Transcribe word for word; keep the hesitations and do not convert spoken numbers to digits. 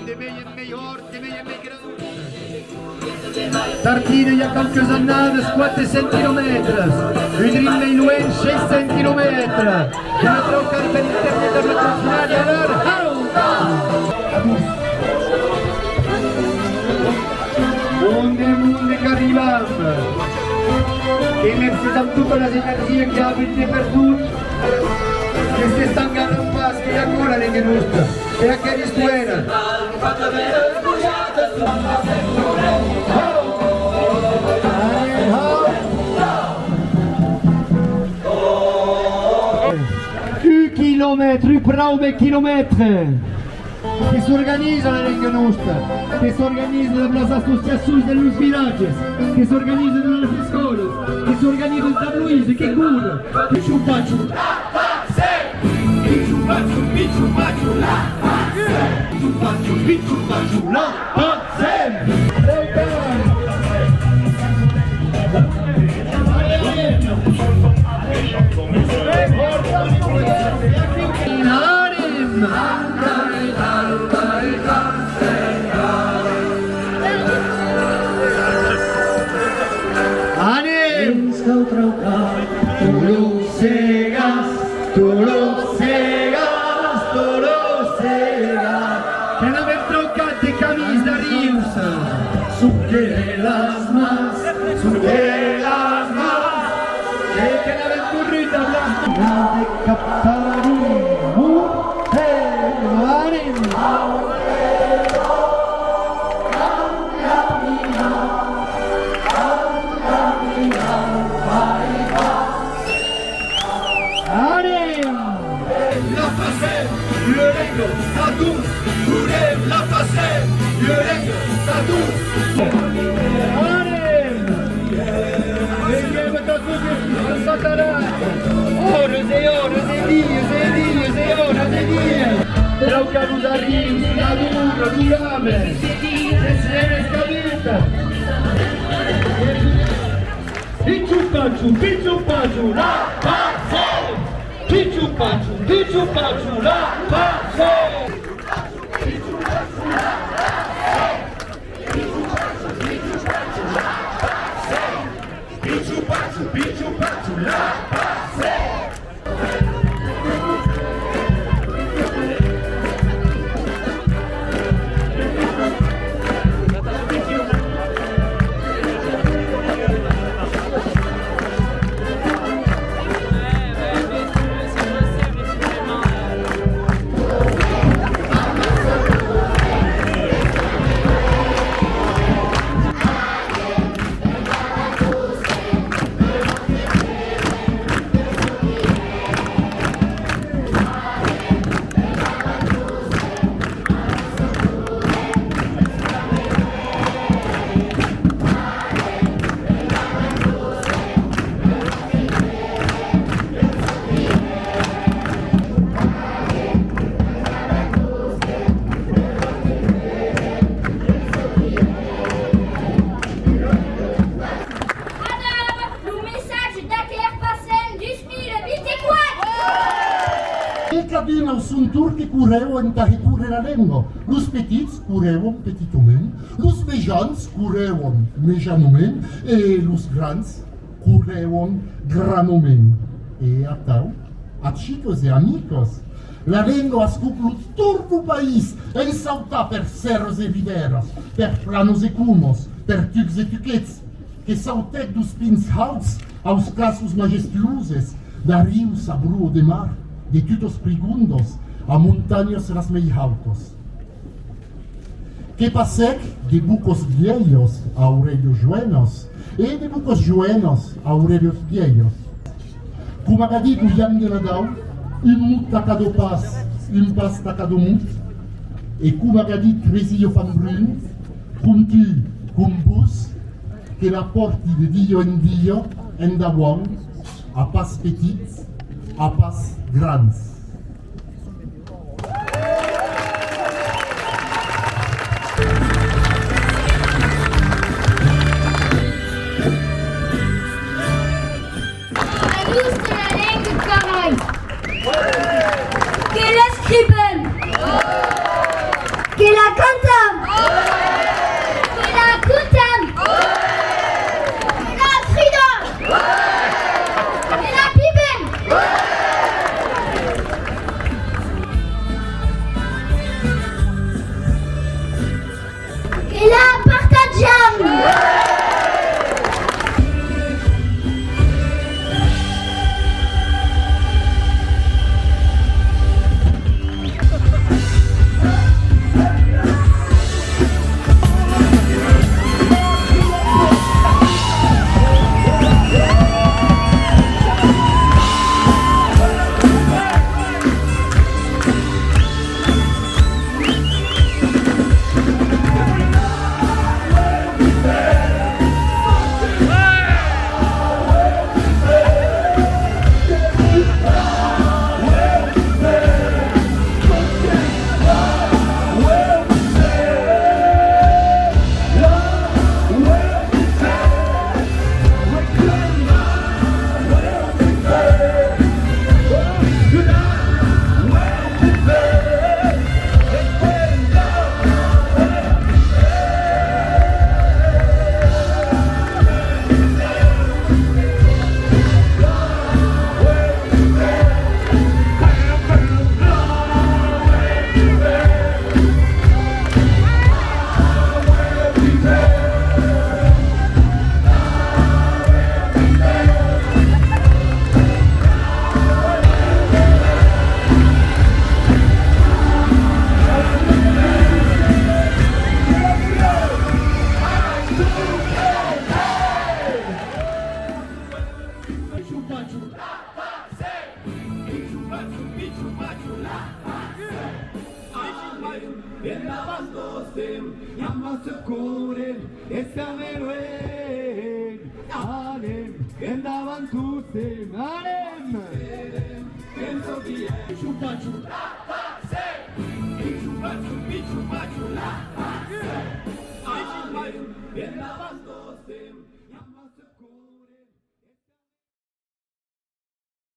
De mei en mei hòrt, de mei en mei grand. Tartina, i a quauques annadas, quatre cents quilomètres. Un drin mei luenh, sheis cents quilomètres. Una traucada per internet amb la confinada, alara, hau! Monde, monde, qu'arribam! Que mercés amb totas las energias que avèm de perdut, que s'estancaràn pas, que i a aquò la lenga nosta, que aquera istoèra. Un quilomètre, un praume quilomètre! Que s'organiza la lenga nosta, que s'organiza dab las associacions de los vilatges, que s'organiza dab las escòlas, que s'organiza dab Loïsa, que cora. Pichu pachu, la Passem! Pichu pachu, pichu pachu, la Passem! Pichu pachu, pichu pachu, la Passem! Anem! Anem! Nos cau traucar tot lo segas, tot lo segas, tot lo segas. Que n'avèm traucat de camins d'arrius. Suque las mans, suque las mans. E que n'avèm corrut amb las mans de captar un mur. E anem! Anem! La Passem, le lenga, a tots, volem la Passem, le lenga, a tots. Anem! Venguem a tots los Satanàs! Oras e oras e dias e dias e oras e dias! Trauca los arrius, la dura, lo game, que se n'escadita! Pichu pachu, pichu pachu, la Passem! Pichu pachu, pichu pachu, la Passem! Pichu pachu, pichu pachu, la Passem! Lo messatge d'aquera Passem dos mila vint-e-quatre! E cadun au son torn que corrèvan entà recórrer la lenga. Los petits corrèvan petitament, los mejans corrèvan mejanament e los grans corrèvan granament. E atau, achicas e amicas, la lenga ascòp lo torn deu país en sautar per sèrras e ribèras, per planas e comas, per tucs e tuquets, que sautèc deus pins hauts aus cassos majestuoses, d'arrius a broa de mar, de tutas prigondas a montanhas las mei hautas. Que passèc de bocas vielhas a aurelhas joenas e de bocas joenas a aurelhas vielhas. Coma qu'a dit lo Jan de Nadau, un mot tà cada pas, un pas tà cada mot, e coma qu'a dit Teresa Fanbrun, com tu, com vos, que la pòrti de dia en dia endavant, a pas petits, a pas grans. La nosta lenga, carai! Que l'escrivèm! Que la canta! Endavant tostemps, amb la se còrre, estam luènh. Anem, endavant tostemps, anem! Pichu pachu, la passe! Pichu pachu, pichu pachu, la passe! Anem, endavant